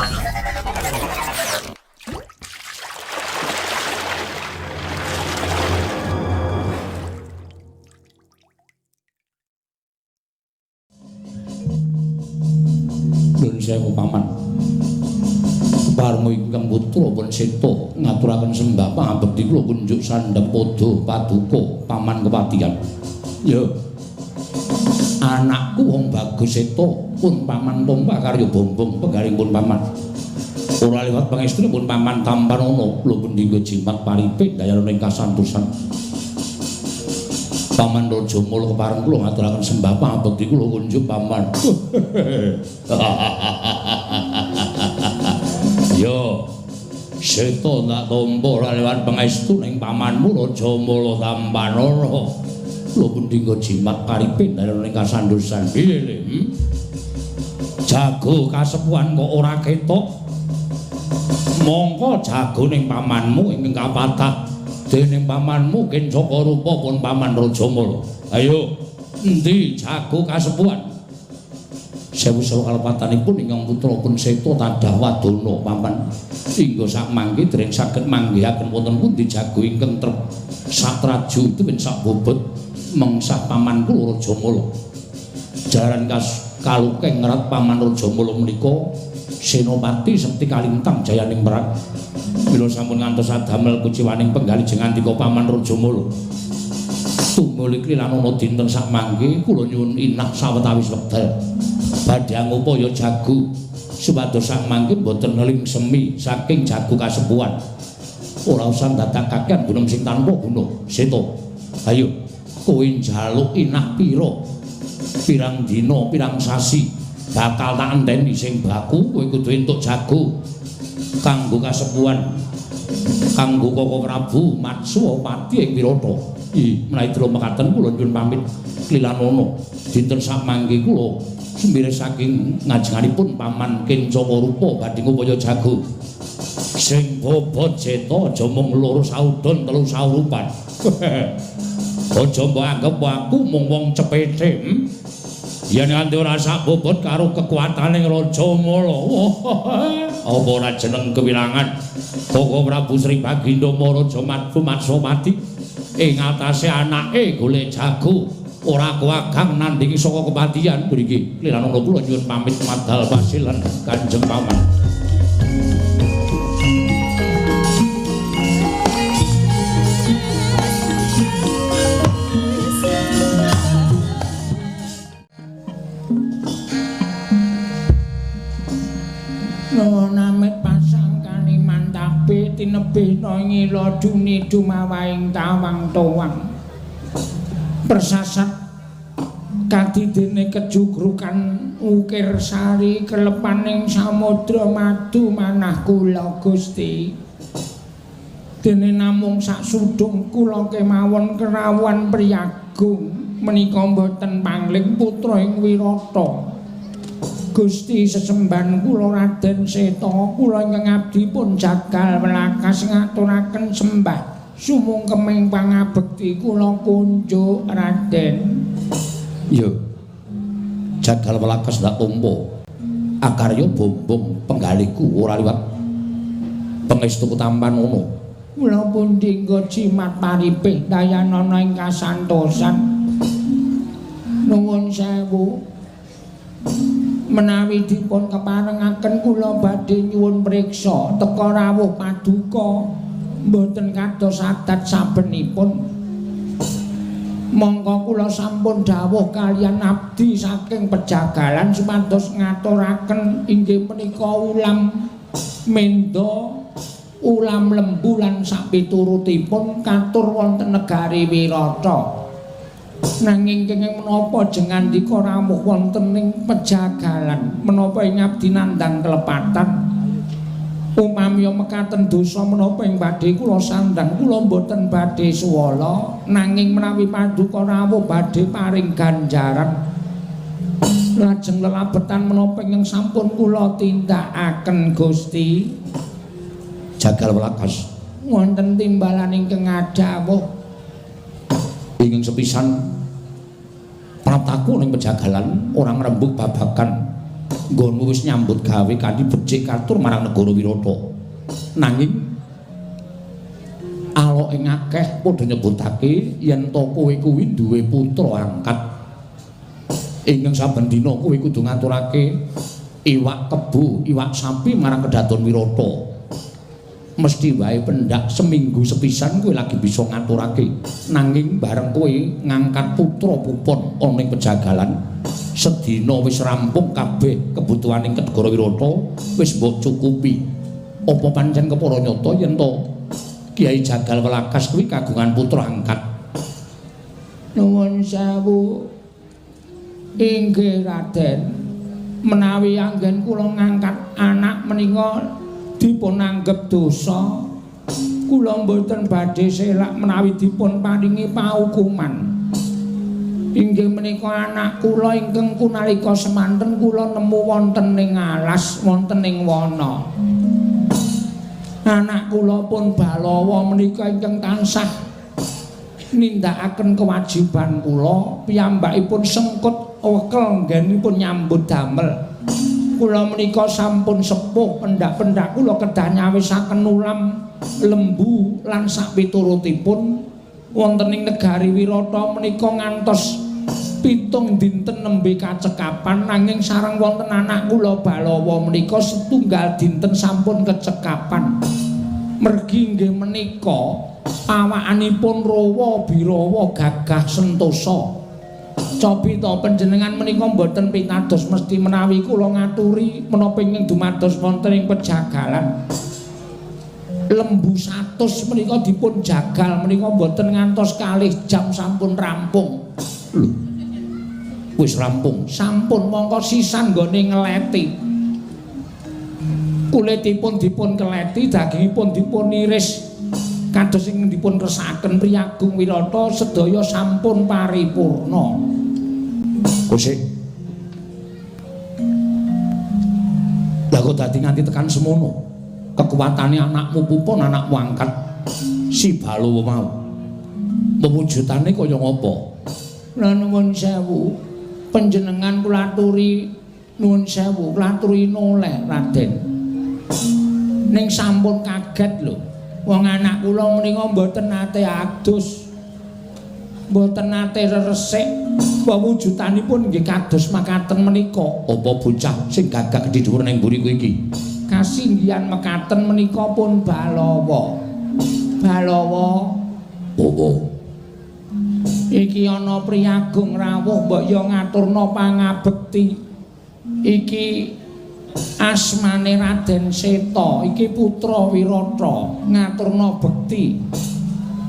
Nuwun sewu paman. Parma ingkang putra pun seta ngaturaken sembah pangabekti kula kunjuk sandhep padha paduka paman kepatihan. Ya. Anakku wong bagus seta pun paman pompa karya bombong penggaring pun paman. Ora liwat pangestri pun paman tampanana kula pun jimat paripe dayana ing kasantosan. Paman Rajamala kepareng kula ngaturaken sembah pangabekti kula kunjuk paman. Yo, seta tak tampa ora lewat pangestu ning pamanmu Rajamala tampanana. Kula pun jimat paripe dayana ing kasantosan. Piye le? Jago kasepuhan kok ora ketok. Mongko jago ning pamanmu ingkang kapatah. Dening pamanmu Kencaka rupa pun paman Rajamala. Ayo, endi jago kasepuhan? Sewu-sewu kalepatanipun ingkang putra pun seta tadah wadana paman. Hingga sakmangke dereng saged manggihaken wonten pundi jago ingkang trep satraju tuwin sak bobot mengsah paman kula Rajamala. Jaran kalukeng ngrat paman Rajamala menika Senopati Sekti Kalintang jayaning Merak. Mila sampun ngantos adamel kuciwaning penggalih jengandika paman Rajamala. Tumuli klilanana dinten sakmangke kula nyuwun inah sawetawis wekdal. Badhe angupaya jago supados sakmangke mboten ngeling semi saking jago kasepuhan. Ora usah dadak kakean gunem sing tanpa guna. Seta, ayo kowe njaluk inah pira? Pirang dina, pirang sasi bakal tak enteni sing baku kowe kudu entuk jago kanggo kasepuhan kanggo Koko Prabu Matswapati ing Wirata. Ih, menawi dra mekaten kula nyuwun pamit klilanana dinten sakmangke kula sembire saking ngajenganipun paman Kencaka rupa badhe ngupaya jago sing bobot seta aja mung loro saudon telu saurupan. Aja mbok anggep aku mung wong cepete. Yen nganti ora sak bobot karo kekuatane Rajamala. Apa ora jeneng kewirangan Koko Prabu Sri Bagindo Maharaja Matswapati ing atase anake golek jago ora kuwagang nandingi saka kepatihan mriki. Klilanana kula nyuwun pamit madal pasilan Kanjeng Paman. Namit pasang kalimantabe tinebihna ngila duni dumawaing tawang towang persasat kadidene kejugrukan ukir sari kelepaning samudra madu manah kula Gusti. Dene namung sak sudung kula kemawon kerawuhan priyagung menika mboten pangling putra ing Wirata. Gusti sesembahan kula Raden Seta kula ingkang abdi pun jagal welakas ngaturaken sembah sumungkeming pangabekti kula kunjuk Raden. Ya. Jagal welakas ndak tampa. Akarya bombong penggaliku ora liwat pangestu tampanana. Kula pundi nggo jimat paripih dayanana ing kasantosan. Nuwun sewu. Menawi dipun keparengaken kula badhe nyuwun priksa teka rawuh paduka mboten kados adat sabenipun. Mongko kula sampun dawuh kaliyan abdi saking pejagalan supados ngaturaken inggih menika ulam menda, ulam lembu lan sapiturutipun katur wonten negari Wirata. Nanging kenging menapa jengandika rawuh wonten ing pejagalan menapa ing abdi nandhang kelepatan. Upami mekaten dosa menapa ing badhe kula sandhang kula mboten badhe suwala, nanging menawi paduka rawuh badhe paring ganjaran. Lajeng lelabetan menapa ingkang sampun kula tindakaken Gusti. Jagal welakas wonten timbalan ingkang adhawuh. Ingkang sepisan praptaku ning pejagalan ora ngrembug babagan Nggonmu wis nyambut gawe kanthi becik katur marang negara Wirata. Nanging aloke akeh padha nyebutake yen to kowe kuwi duwe putra angkat. Ingkang saben dina kowe kudu ngaturake iwak kebo, iwak sapi marang kedaton Wirata. Mesti wae pendak seminggu sepisan kowe lagi bisa ngaturake. Nanging bareng kowe ngangkat putra pupon ana ing pejagalan, sedina wis rampung kabeh kebutuhaning negara Wirata wis mbok cukupi. Apa pancen kepara nyata yen to Kyai Jagal Welakas kuwi kagungan putra angkat? Nuwun sewu. Inggih Raden, menawi anggen kula ngangkat anak menika dipun anggep dosa, kula mboten badhe selak menawi dipun paringi paukuman. Inggih menika anak kula ingkang kunalika semanten kula nemu wonten ing alas, wonten ing wana. Anak kula pun Balawa menika ingkang tansah nindakaken kewajiban kula, piyambakipun sengkut wekel nggenipun nyambut damel. Kula menika sampun sepuh, pendak-pendak kula kedah nyawisaken ulam lembu lan sakpiturutipun wonten ing negari Wirata menika ngantos 7 dinten nembe kacekapan, nanging sareng wonten anak kula Balawa menika setunggal dinten sampun kecekapan. Mergi inggih menika pawakanipun rawa birawa gagah sentosa. Copita panjenengan menika mboten pitados mesti menawi kula ngaturi menapa ingkang dumados wonten ing pejagalan. Lembu 100 menika dipun jagal menika mboten ngantos 2 jam sampun rampung. Lho. Wis rampung. Sampun, mongko sisan nggone ngeleti. Kulitipun dipun keleti, dagingipun dipun iris. Kados ing dipun kersakaken Priyagung Wirata sedaya sampun paripurna. Kosik. Lah kok dadi nganti tekan semono? Kekuatane anakmu pupon, anakmu angkat si Balawa mau. Mewujudane kaya ngapa? Lah nuwun sewu, panjenengan kula aturi nuwun sewu, kula aturi noleh Raden. Ning sampun kaget lho. Wong anak kula menika mboten nate adus. Mboten nate reresik. Pewujudanipun nggih kados makaten menika. Apa bocah sing gagah gedhe dhuwur ning mburi kuwi iki? Kasinggihan mekaten menika pun Balawa. Balawa. Apa? Iki ana Priyagung rawuh mbok ya ngaturna pangabekti. Iki asmane Raden Seta, iki putra Wirata, ngaturna bekti.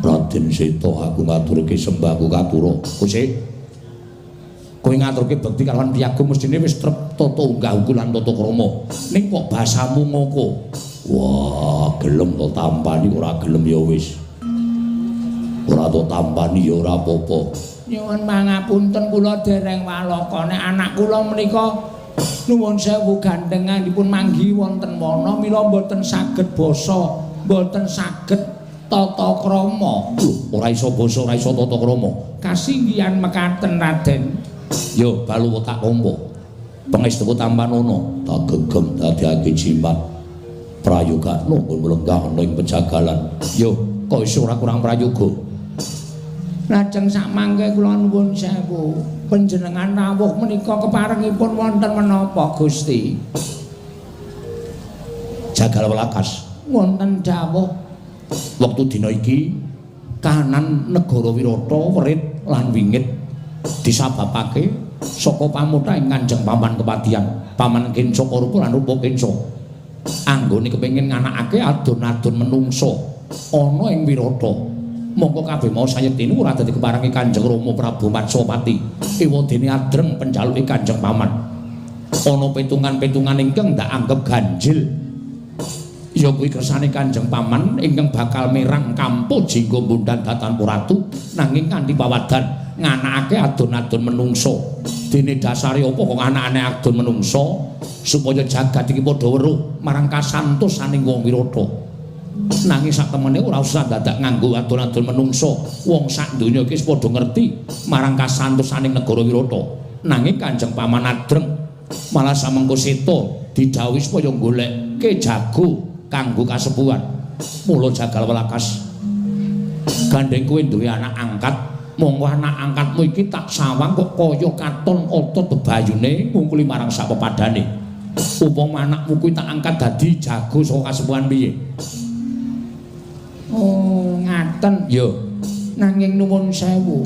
Raden Seta, aku ngaturke sembahku katura. Kosik. Kowe ngaturke bekti kalawan Priyagung mestine wis trep tata unggah-ungguh lan tata krama. Ning kok basamu ngoko? Wah, gelem to tampani, ora gelem ya wis. Ora to tampani ya ora apa-apa. Nyuwun pangapunten kula dereng walaka. Nek anak kula menika nuwun sewu gandengan dipun manggihi wonten wana mila mboten saged basa, mboten saged tata krama. Lho, ora iso basa, ora iso tata krama. Kasinggihan mekaten Raden. Yo Balawa tak tampa. Pangestuku tampanana, tak gegem dadiake jimat. Prayogakno nggon mlenggah ana ing pejagalan. Yo, kok iso ora kurang prayoga. Lajeng sakmangke kula nuwun sewu, panjenengan rawuh menika keparengipun wonten menapa Gusti? Jagal Welakas. Wonten dawuh. Wektu dina iki kahanan negara Wirata werit lan wingit disababake saka pamutha ing Kanjeng Paman Kepatihan, Paman Kenca Karupa lan Rupa Kenca. Anggone kepengin nganakake adon-adon menungsa ana ing Wirata. Mongko kabeh mau sayektine ora dadi keparengi Kanjeng Rama Prabu Matswapati. Ewadene adreng penjaluke Kanjeng Paman. Ana petungan-petungan ingkang ndak anggep ganjil. Ya kuwi kersane Kanjeng Paman ingkang bakal merang kampuh jingga bundan datan Puratu nanging kanthi pawadan nganakake adon-adon menungsa. Dene dasare apa kok anakane adon menungsa supaya jagat iki padha weruh marang kasantosaning wong Wirata. Nanging sak temene ora usah dadak nganggo adon-adon menungsa. Wong sak donya iki wis padha ngerti marang kasantosaning negara Wirata. Nanging Kanjeng Paman adreng Malah samengko Seta didhawuhi supaya goleke jago kanggo kasepuhan. Mula Jagal Welakas, gandeng kowe duwe anak angkat, monggo anak angkatmu iki tak sawang kok kaya katon otot bebayune ngungkuli marang sak pepadane. Upama anakmu kuwi tak angkat dadi jago saka kasepuhan piye? Oh, ngaten. Ya. Nanging nuwun sewu.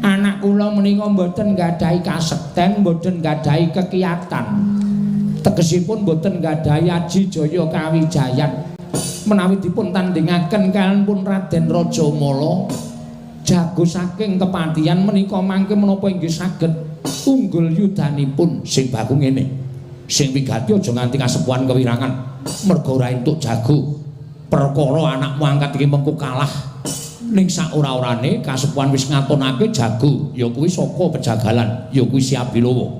Anak kula menika mboten nggadahi kasekten, mboten nggadahi kekiyatan. Tegesipun mboten nggadahi aji jaya kawijayan. Menawi dipun tandingaken kaliyan pun Raden Rajamala, jago saking kepatihan menika mangke menapa inggih saged unggul yudanipun. Sing baku ngene. Sing wigati aja nganti kasepuhan kewirangan merga ora entuk jago. Perkara anakmu angkat iki mengko kalah. Ning sak ora-orane kasepuhan wis ngatonake jago, ya kuwi saka pejagalan, ya kuwi si Abilawa.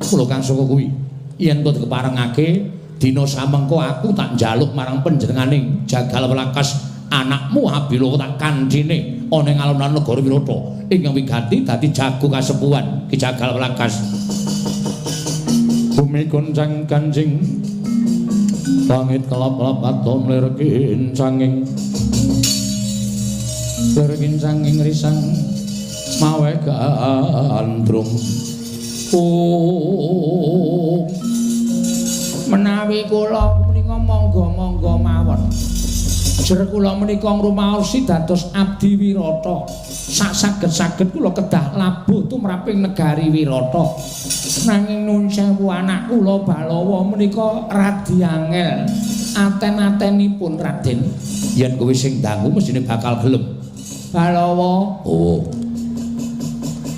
Kula kang saka kuwi yen to dikeparengake dina samengko aku tak njaluk marang panjenenganing Jagal Welakas, anakmu Abilawa tak kandhine ana ing alun-alun negara Wirata ingkang wigati dadi jago kasepuhan Ki Jagal Welakas. Bumi goncang kancing, langit kelap-kelap atom lirkin sanging, lirkin sanging risang mawe gandrung. Oh, menawi kula menika monggo-monggo mawon. Jer kula menika ngrumaosi dados abdi Wirata. Sak saged-saged kula kedah labuh tumraping negari Wirata. Nanging nuwun sewu anak kula Balawa menika radi angel aten-atenipun Raden. Yen kowe sing dangu mesthine bakal gelem. Balawa. Oh.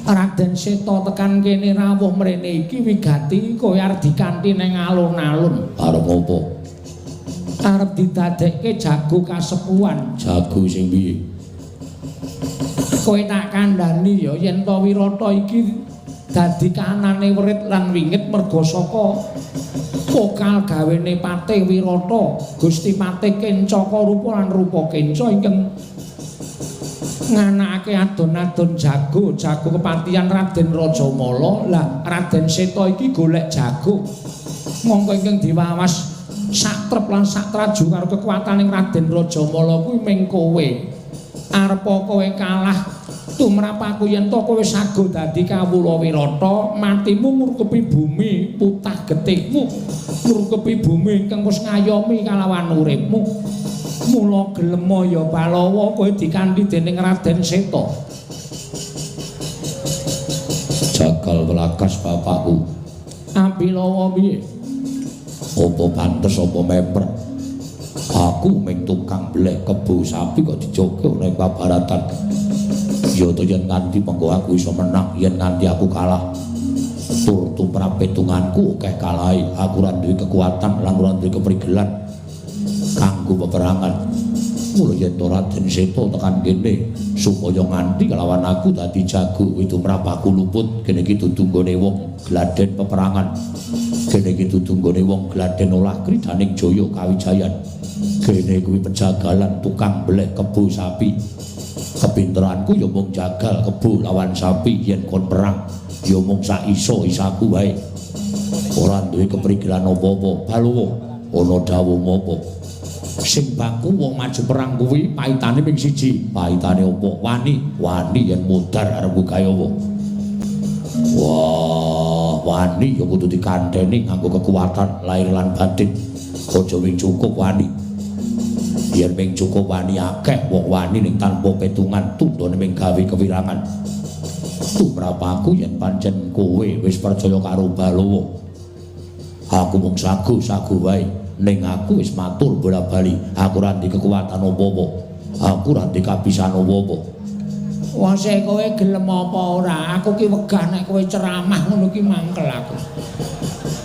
Raden Seta tekan kene rawuh mrene iki wigati kowe arep dikanthi ning alun-alun. Arep apa? Arep didadekke jago kasepuhan. Jago sing piye? Kowe tak kandhani ya yen to Wirata iki dadi kanane werit lan wingit merga saka pokal gawene Patih Wirata, Gusti Patih Kencaka rupa lan rupa kenca ingkang nganakake adon-adon jago, jago kepatihan Raden Rajamala. Lah Raden Seta iki golek jago. Mongko ingkang diwawas satrep lan satraju karo kekuataning Raden Rajamala kuwi ming kowe. Arepa kowe kalah tumrap aku yen to kowe sago dadi kawula Wirata, matimu ngrukepi bumi putah getihmu, ngrukepi bumi ingkang wis ngayomi kalawan uripmu. Mula gelema ya Balawa kowe dikanthi dening Raden Seta. Jagal Welakas bapakku. Abilawa piye? Apa pantes apa memper? Aku mung tukang bleh kebo sapi kok dijogo ning pabaratan. Ya to yen nganti mengko aku iso menang, yen nganti aku kalah. Tur tumrap petunganku akeh kalahe. Aku ora duwe kekuatan lan ora duwe keprigelan kanggo peperangan. Mula yen to Raden Seta tekan kene supaya nganti kelawan aku dadi jago kuwi tumrap aku luput. Kene iki dudu nggone wong gladen peperangan. Kene iki dudu nggone wong gladen olah kridaning jaya kawijayan. Kene kuwi pejagalan tukang beleh kebo sapi. Kepinteranku ya mung jagal kebo lawan sapi yen kon perang ya mung sak iso-isaku wae. Ora duwe keprigelan apa-apa. Balawa ana dawuh apa? Sing baku wong maju perang kuwi paitane ping siji. Paitane apa? Wani, wani yen mudhar arep gawe apa? Wah, wani ya kudu dikandheni nganggo kekuatan lahir lan batin. Aja wing cukup wani. Yen ming cukup wani akeh wong wani ning tanpa petungan tundone ming gawe kewirangan. Tumrap aku yen pancen kowe wis percaya karo Balawa. Aku mung sagu-sagu wae. Ning aku wis matur bola-bali, aku ora ndek kekuatan apa-apa. Aku ora ndek kabisan apa-apa. Wase kowe gelem apa ora? Aku ki wegah nek kowe ceramah ngono ki mangkel aku.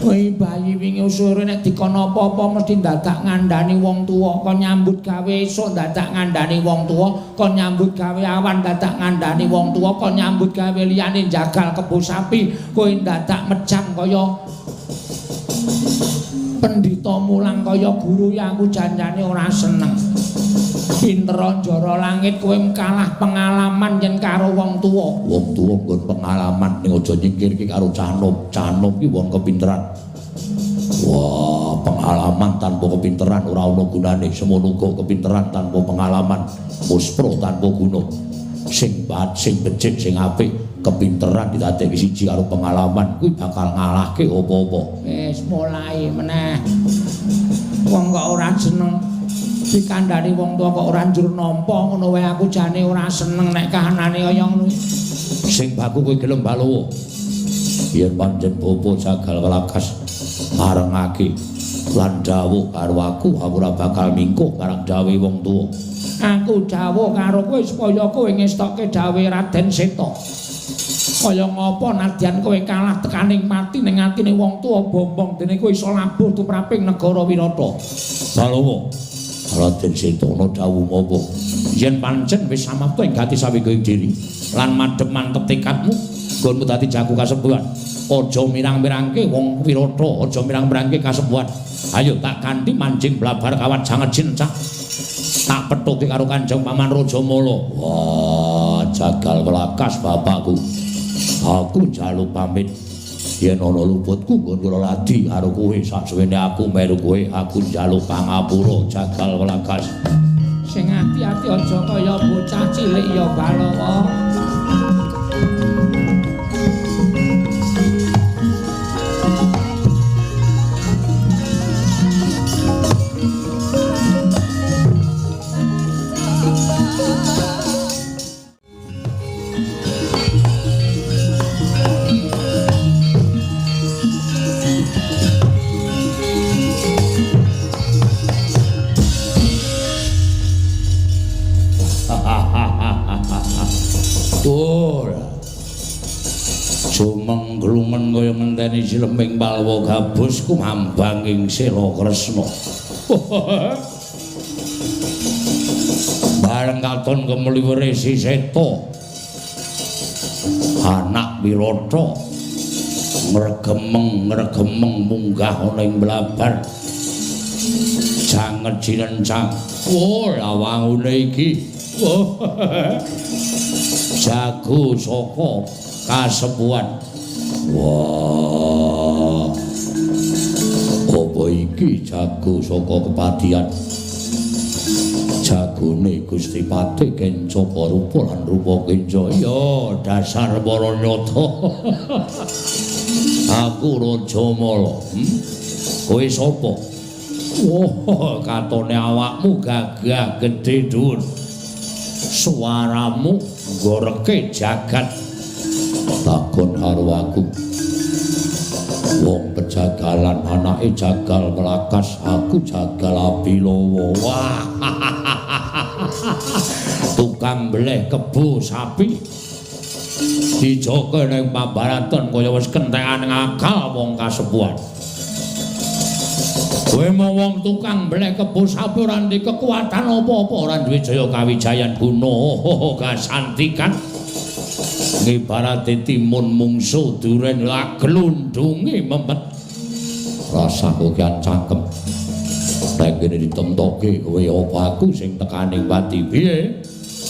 Kowe bayi wingi sore nek dikon apa-apa mesti dadak ngandani wong tuwa, kon nyambut gawe esuk dadak ngandani wong tuwa, kon nyambut gawe awan dadak ngandani wong tuwa, kon nyambut gawe liyane jagal kebo sapi, kowe dadak mejang kaya pendhita mulang kaya guru ya aku janjane ora seneng. Pinter njara langit kowe kalah pengalaman yen karo wong tuwa. Wong tuwa nggon pengalaman ning aja nyingkirke karo cah nom. Cah nom ki wong kepinteran. Wah, pengalaman tanpa kepinteran ora ana gunane. Semono uga kepinteran tanpa pengalaman muspro tanpa guna. Sing bat, sing becik, sing apik, kepinteran didadekke siji karo pengalaman kuwi bakal ngalahke apa-apa. Wis mulai meneh. Wong kok ora seneng dikandhani wong tuwa kok ora njur nampa ngono wae, aku jane ora seneng nek kahanane kaya ngono. Sing baku kowe gelem Balawa. Yen pancen bapa Jagal Welakas marengake lan dawuh karo aku, aku ora bakal mingkuh marang dawuhe wong tuwa. Aku dawuh karo kowe supaya kowe ngestokke dawuhe Raden Seta. Kaya ngapa nadyan kowe kalah tekaning mati ning atine wong tuwa bombong dene kowe iso labuh tumraping negara Wirata. Balawa, Raden Seta ana dawuh apa? Yen pancen wis samapta ing gati saweging diri lan madhep mantep tekadmu nggonmu dadi jago kasepuhan. Aja mirang-mirangke wong Wirata, aja mirang-mirangke kasepuhan. Ayo tak kanthi manjing blabar kawat jangan cincak. Tak pethuke karo Kanjeng Paman Rajamala. Wah, Jagal Welakas bapakku. Aku njaluk pamit. Yen ana luputku nggon kula ladi karo kowe, saksuwene aku meru kowe, aku njaluk pangapura Jagal Welakas. Sing ati-ati aja kaya bocah cilik ya Balawa. Jumeng-glumen kaya ngenteni sileming Palwa gabus kumambang ing Sela Kresna. Bareng katon kemliwere si Seta, anak Wirata ngregemeng-ngregemeng munggah ana ing blabar. Janget cilencang. Oh, lawangune iki. Jago saka kasepuhan. Wah, apa iki jago saka kepatihan? Jagone Gusti Patih Kencaka rupa lan rupa kenca. Ya dasar para nyata. Aku Rajamala. Kowe sapa? Wah, katone awakmu gagah gedhe dhuwur. Suaramu nggoreke jagat. Takon karo aku. Wong pejagalan anake Jagal Welakas, aku Jagal Abilawa. Wah. Tukang beleh kebo sapi. Dijoke ning pambaratan kaya wis kentekan ngakal wong kasepuhan. Kowe mau wong tukang beleh kebo sapi ora ndek kekuatan apa-apa, ora duwe jaya kawijayan guna kasantikan. Ngibarate timun mungsu duren laglundunge mempet. Rasaku kian cangkem. Nek kene ditemtoke kowe apa aku sing tekaning pati piye?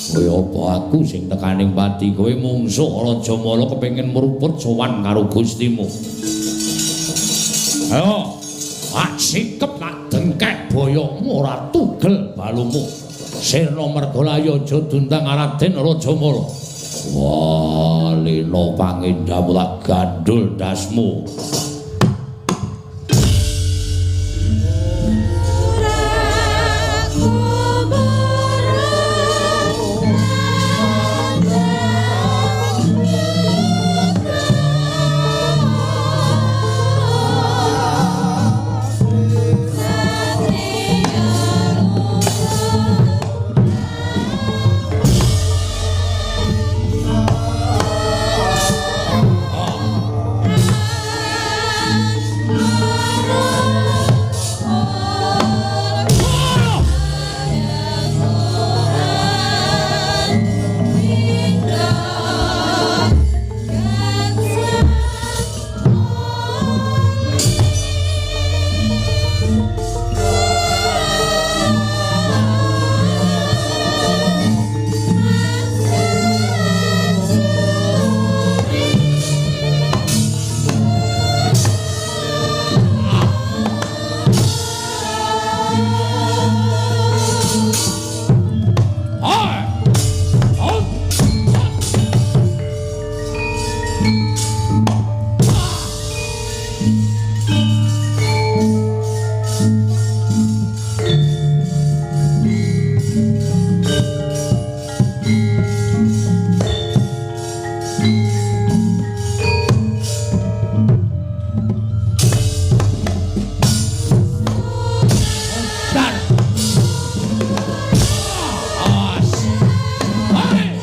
Kowe apa aku sing tekaning pati? Kowe mungsuh Rajamala kepengin mruput sowan karo Gustimu. Ayo, tak sikep tak dengkek boyokmu ora tugel balumu. Sirna Mergolaya aja dundang Raden Rajamala. Wah, lena pangendamu tak gandul dasmu. Dar. As. Hai.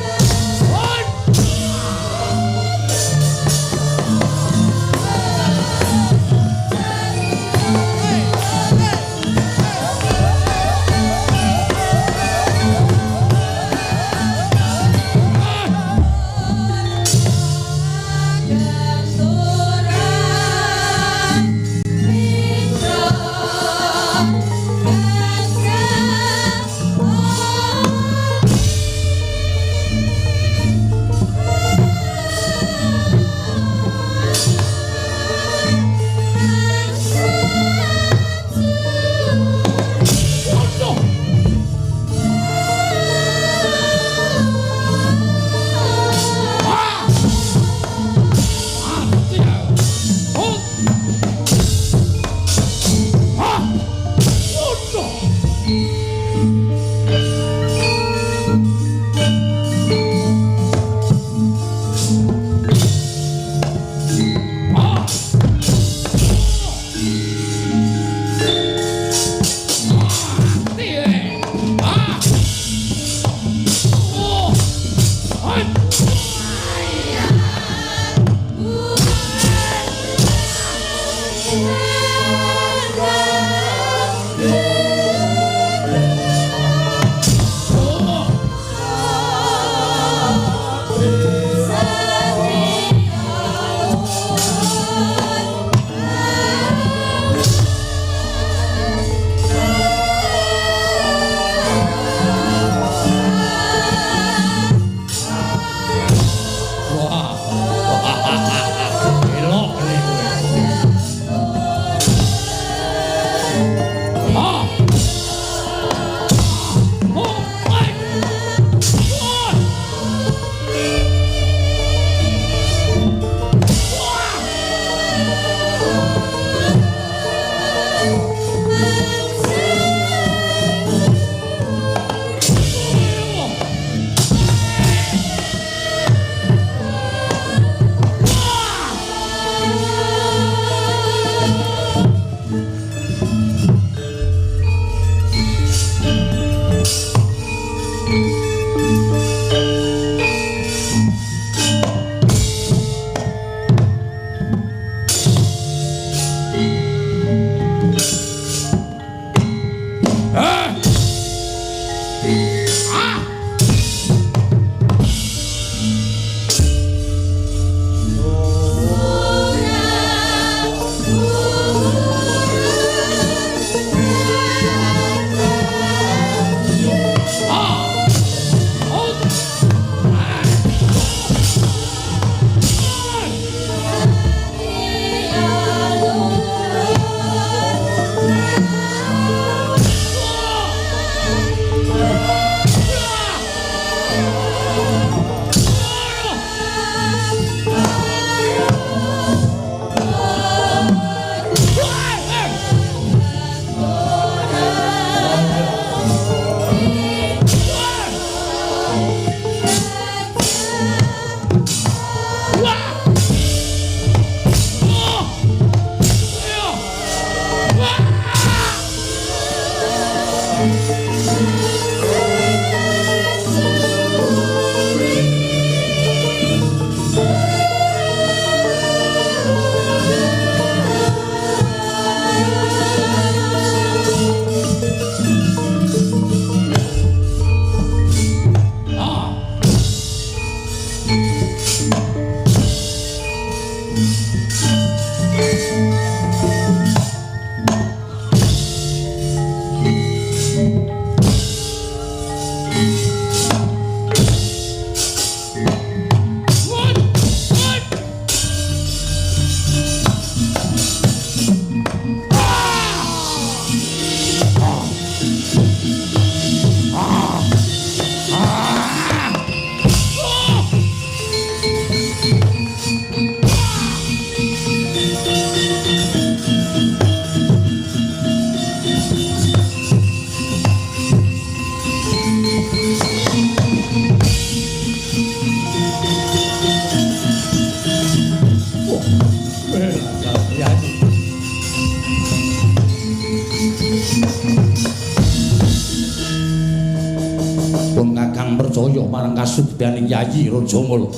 marang kasudyaning Yayi Rajamala.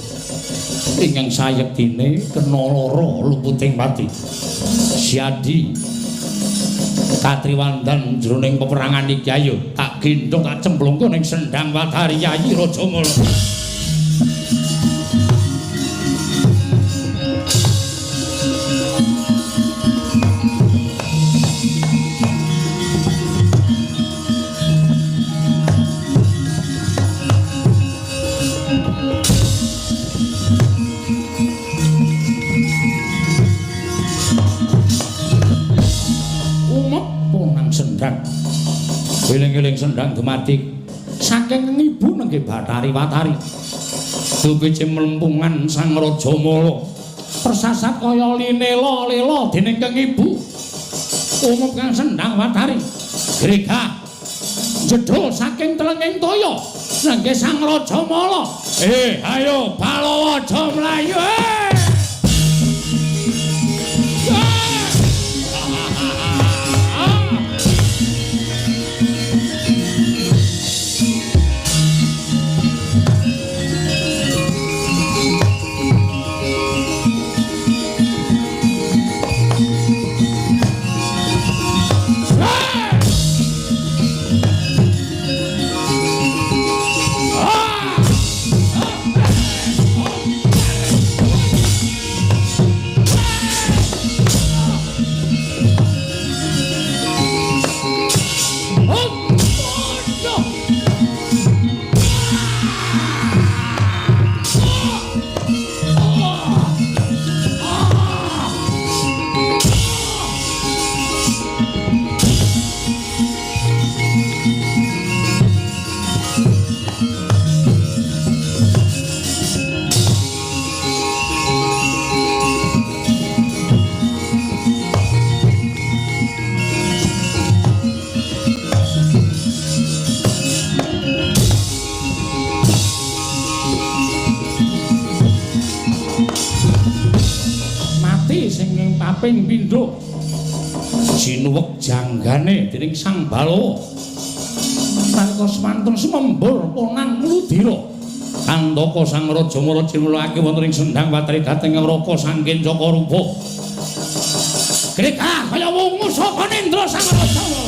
Ingkang sayektine kena lara luputing pati. Siadi katriwandan jroning peperangan iki ayo tak gendhong tak cemplungke ning Sendang Watari Yayi Rajamala. Eling-eling sendang dumadi saking ibu nenggih Bathari Watari. Duwije mlempungan Sang Rajamala persasat kaya linela lela dening keng ibu. Umum kang Sendang Watari gregah jedhul saking telenging toya nenggih Sang Rajamala. Ayo Balawa aja mlayu. Ping pindho sinuwek janggane dening Sang Balawa nalika semantun sumembur ponang Ludira kantaka Sang Rajamala cinulake wonten ing Sendang Watari dhateng Raka Sang Kencaka Rupa. Gregah kaya wungu saka nendra Sang Rajamala.